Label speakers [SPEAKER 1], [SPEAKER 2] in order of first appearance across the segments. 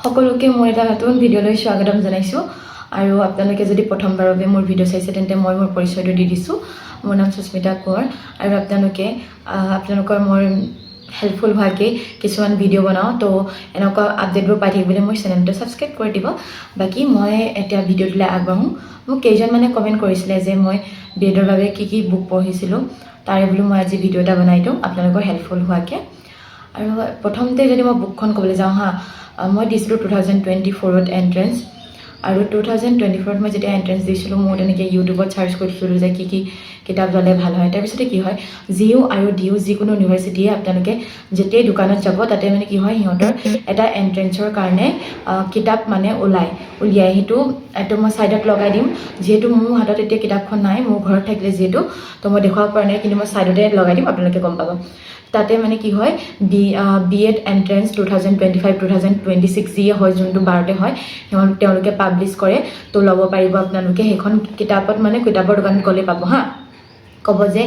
[SPEAKER 1] সকলোকে মোৰ এটা নতুন ভিডিঅ'লৈ স্বাগতম জনাইছোঁ। আৰু আপোনালোকে যদি প্ৰথমবাৰৰ বাবে মোৰ ভিডিঅ' চাইছে, তেন্তে মই মোৰ পৰিচয়টো দি দিছোঁ। মোৰ নাম সুস্মিতা কোঁৱৰ আৰু আপোনালোকৰ মোৰ হেল্পফুল হোৱাকৈ কিছুমান ভিডিঅ' বনাওঁ। তো এনেকুৱা আপডেটবোৰ পাই থাকিবলৈ মোৰ চেনেলটো ছাবস্ক্ৰাইব কৰি দিব। বাকী মই এতিয়া ভিডিঅ'টোলৈ আগবাঢ়োঁ। মোক কেইজনমানে কমেণ্ট কৰিছিলে যে মই বি এডৰ বাবে কি কি বুক পঢ়িছিলোঁ, তাৰে বোলো মই আজি ভিডিঅ' এটা বনাই দিওঁ আপোনালোকৰ হেল্পফুল হোৱাকৈ। আৰু প্ৰথমতে যদি মই বুকখন ক'বলৈ যাওঁ হা, মই দিছিলোঁ 2024ত এণ্ট্ৰেঞ্চ। আৰু 2024ত মই যেতিয়া এণ্ট্ৰেঞ্চ দিছিলোঁ, মই তেনেকৈ ইউটিউবত চাৰ্চ কৰিছিলোঁ যে কি কি কিতাপ ল'লে ভাল হয়। তাৰপিছতে কি হয়, জিউ আৰু ডিউ যিকোনো ইউনিভাৰ্চিটিয়ে আপোনালোকে যেতিয়াই দোকানত যাব, তাতে মানে কি হয়, সিহঁতৰ এটা এণ্ট্ৰেঞ্চৰ কাৰণে কিতাপ মানে উলিয়াই। এইটো মই ছাইডত লগাই দিম। যিহেতু মোৰ হাতত এতিয়া কিতাপখন নাই, মোৰ ঘৰত থাকিলে যিহেতু, তো মই দেখুৱাব পৰা নাই, কিন্তু মই ছাইডতে লগাই দিম, আপোনালোকে গম পাব। তাতে মানে কি হয়, B.Ed entrance 2025, 2026 যিয়ে হয়, যোনটো বাৰতে হয়, তেওঁলোকে পাব্লিছ কৰে। তো ল'ব পাৰিব আপোনালোকে সেইখন কিতাপত, মানে কিতাপৰ দোকানত গ'লে পাব হা। ক'ব যে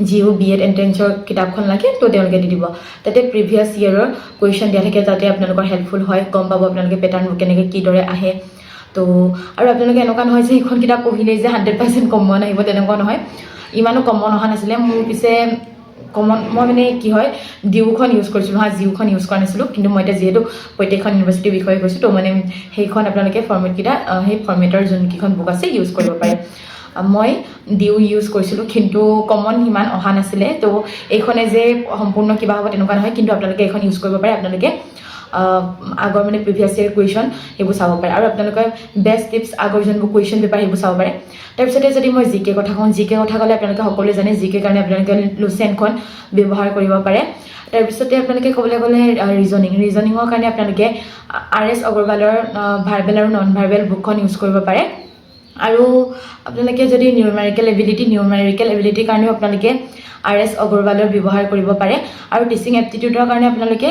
[SPEAKER 1] জিউ বি এড এণ্ট্ৰেঞ্চৰ কিতাপখন লাগে, তো তেওঁলোকে দি দিব। তাতে প্ৰিভিয়াছ ইয়েৰৰ কুৱেশ্যন দিয়া থাকে, যাতে আপোনালোকৰ হেল্পফুল হয়, গম পাব আপোনালোকে পেটাৰ্ণবোৰ কেনেকৈ কিদৰে আহে। তো আৰু আপোনালোকে এনেকুৱা নহয় যে সেইখন কিতাপ পঢ়িলেই যে 100% কমন আহিব, তেনেকুৱা নহয়। ইমানো কমন অহা নাছিলে মোৰ। পিছে কমন মই মানে কি হয়, ডিউখন ইউজ কৰিছিলোঁ হা, জিউখন ইউজ কৰা নাছিলোঁ। কিন্তু মই এতিয়া যিহেতু প্ৰত্যেকখন ইউনিভাৰ্চিটিৰ বিষয়ে কৈছোঁ, তো মানে সেইখন আপোনালোকে ফৰ্মেটকেইটা, সেই ফৰ্মেটৰ যোনকেইখন বুক আছে, ইউজ কৰিব পাৰে। মই ডিউ ইউজ কৰিছিলোঁ, কিন্তু কমন সিমান অহা নাছিলে। তো এইখনে যে সম্পূৰ্ণ কিবা হ'ব, তেনেকুৱা নহয়, কিন্তু আপোনালোকে এইখন ইউজ কৰিব পাৰে। আপোনালোকে আগৰ মানে প্ৰিভিয়াছ ইয়েৰ কুৱেশ্যন সেইবোৰ চাব পাৰে আৰু আপোনালোকে বেষ্ট টিপছ, আগৰ যোনবোৰ কুৱেশ্যন পেপাৰ, সেইবোৰ চাব পাৰে। তাৰপিছতে যদি মই জি কে কথা কওঁ, জি কে কথা ক'লে আপোনালোকে সকলোৱে জানে, জি কে কাৰণে আপোনালোকে লুচেনখন ব্যৱহাৰ কৰিব পাৰে। তাৰপিছতে আপোনালোকে ক'বলৈ গ'লে ৰিজনিং, ৰিজনিঙৰ কাৰণে আপোনালোকে আৰ এছ অগৰৱালৰ ভাৰ্বেল আৰু নন ভাৰ্বেল বুকখন ইউজ কৰিব পাৰে। আৰু আপোনালোকে যদি নিউমেৰিকেল এবিলিটি, নিউমেৰিকেল এবিলিটিৰ কাৰণেও আপোনালোকে আৰ এছ অগৰৱালৰ ব্যৱহাৰ কৰিব পাৰে। আৰু টিচিং এপ্টিটিউডৰ কাৰণে আপোনালোকে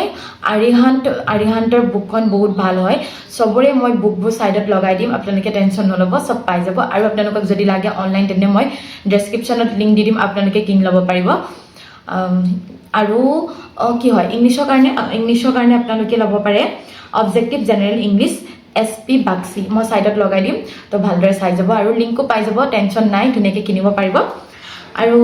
[SPEAKER 1] আৰিহান্তৰ বুকখন বহুত ভাল হয়। চবৰে মই বুকবোৰ ছাইডত লগাই দিম, আপোনালোকে টেনশ্যন নল'ব, চব পাই যাব। আৰু আপোনালোকক যদি লাগে অনলাইন, তেন্তে মই ডেছক্ৰিপশ্যনত লিংক দি দিম, আপোনালোকে কিনি ল'ব পাৰিব। আৰু কি হয়, ইংলিছৰ কাৰণে আপোনালোকে ল'ব পাৰে objective general English, S P Bagchi. মই ছাইডত লগাই দিম, তো ভালদৰে চাই যাব আৰু লিংকো পাই যাব, টেনশ্যন নাই, ধুনীয়াকৈ কিনিব পাৰিব। আৰু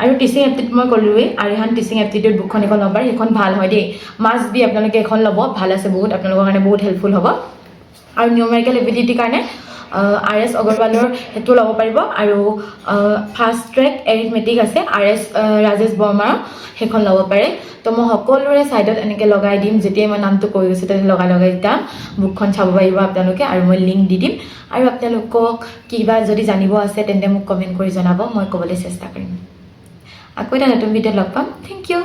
[SPEAKER 1] আৰু টিচিং এপ্টিটিউড মই ক'লোৱেই, আৰিহান টিচিং এপ্টিটিউড বুকখন এখন ল'ব পাৰে। সেইখন ভাল হয় দেই, মাষ্ট বি আপোনালোকে এখন ল'ব, ভাল আছে বহুত, আপোনালোকৰ কাৰণে বহুত হেল্পফুল হ'ব। আৰু নিউমেৰিকেল এবিলিটিৰ কাৰণে আৰ এছ অগৰৱালৰ সেইটো ল'ব পাৰিব। আৰু ফাষ্ট ট্ৰেক এৰিথমেটিক আছে, আৰ এছ ৰাজেশ বৰ্মাৰ, সেইখন ল'ব পাৰে। তো মই সকলোৰে ছাইডত এনেকৈ লগাই দিম। যেতিয়াই মই নামটো কৈ গৈছোঁ, তেতিয়া লগাই লগাই যাম। বুকখন চাব পাৰিব আপোনালোকে আৰু মই লিংক দি দিম। আৰু আপোনালোকক কিবা যদি জানিব আছে, তেন্তে মোক কমেণ্ট কৰি জনাব, মই ক'বলৈ চেষ্টা কৰিম। আকৌ এটা নতুন ভিডিঅ'ত লগ পাম। Thank U.